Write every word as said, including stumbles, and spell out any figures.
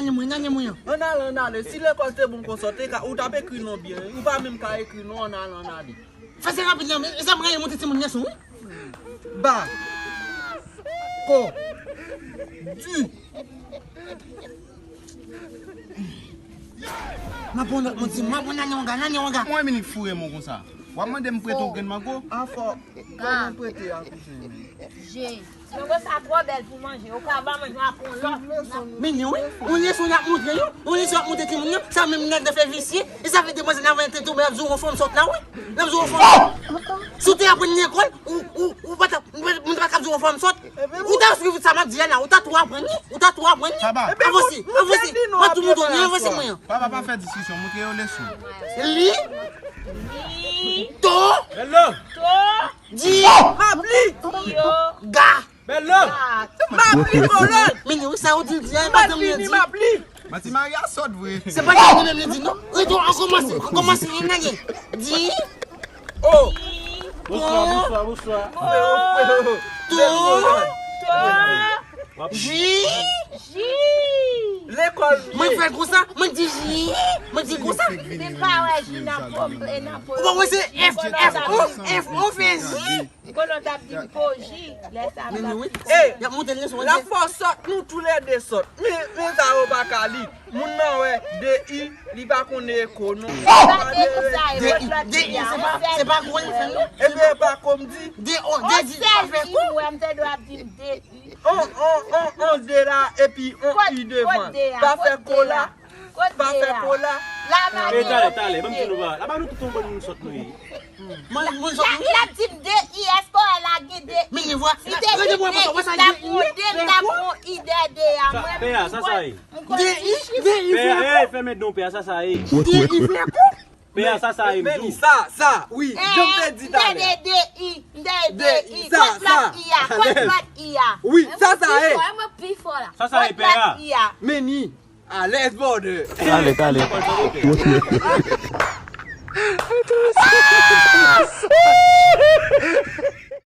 Nan men mwen, nan men mwen. Ann ale, ann ale. Si lekòl te bon konsa, te ka, ou t ap ekri non byen. Ou pa menm ka ekri non, ann ale, ann ale. Fè sa rapid la, men, e sa m rayi monte timoun nan sou, wi. Ba. Ko. Di. M ap pran lòt moun, m ap pran nan yon ga, nan yon ga. Mwen vin foure mwen konsa. W ap mande m prete yon grenn mango? Afò, kòman prete a kouzen? Je. Mango sa twò bèl pou manje. Ou ka ba mwen ak yon lòt. Men li, wi. Yon leson y ap montre yo. Yon leson y ap montre timoun yo. Sa menm nèg nan fè visye. E sa fè demwazèl nan vente tou, men l ap di w yon fanm sòt la, wi. L ap di w yon fanm sòt. Si w te aprann lekòl, ou, ou, ou pa t ap, ou pa t ap di w yon fanm sòt. Ou ta swiv sa m ap di a la. Ou ta tou aprann li. Ou ta tou aprann li. Avanse, avanse. Mwen tou mouton, li avanse mwen an. Papa, pa fè diskisyon. Montre yo leson. Li. To. Bèl lo. To. Di. M ap li. Di yo. Ga. Bèl lo. M ap li kolòn. Men wi, sa ou di, di a, e pa zanmi yo di. M ap li. Mati Maria sòt vre. Se pa zanmi menm li di, non. Rete, an kòmanse, an kòmanse, yon nèg. Di. O. Bonswa, bonswa, bonswa. To. To. Ji. Ji. Lekòl. Mwen fè konsa, mwen di ji. Mwen di konsa. Se pa wè ji nan pwòp, e nan pwòp. Ou pa wè se F, F O, F O fè ji. Konnen w t ap di m poji, lè sa m t ap di poji. Ey, y ap monte leson an. L ap fè w sòt, nou toulède sòt. Men, men sa yo pa ka li. Moun nan wè D I, li pa konnen eko non. D I, D I, se pa, se pa kou l fè non. Epi e pa kou m di. D O, D I, pa fè kou. Wè m te dwe ap di m D I. On, on, on, on D la, epi on I devan. Pa fè kola. Pa fè kola. E talè, talè, ban m di nou bagay. Laba nou tout yon bann moun sòt nou ye. Mwen, mwen sòt nou. L ap di m D I, èske w la gen D I? Men li vwa. Si te gen D I, l ap pran D, l ap pran I dèyè D a. Mwen, pè a, sa sa ye? D I, D I fè kou. Pè a, fèmen don pè a, sa sa ye? D I fè kou. Pè a, sa sa ye, m di w. Sa, sa, wi, jan m te di talè. M te D I, m te D I. Kot lòt I a? Kot lòt I a? Wi, sa sa ye. Mwen pi fò la. Sa sa ye, pè a? Kot lòt I a? Meni. Alèz, brother. Talè, talè.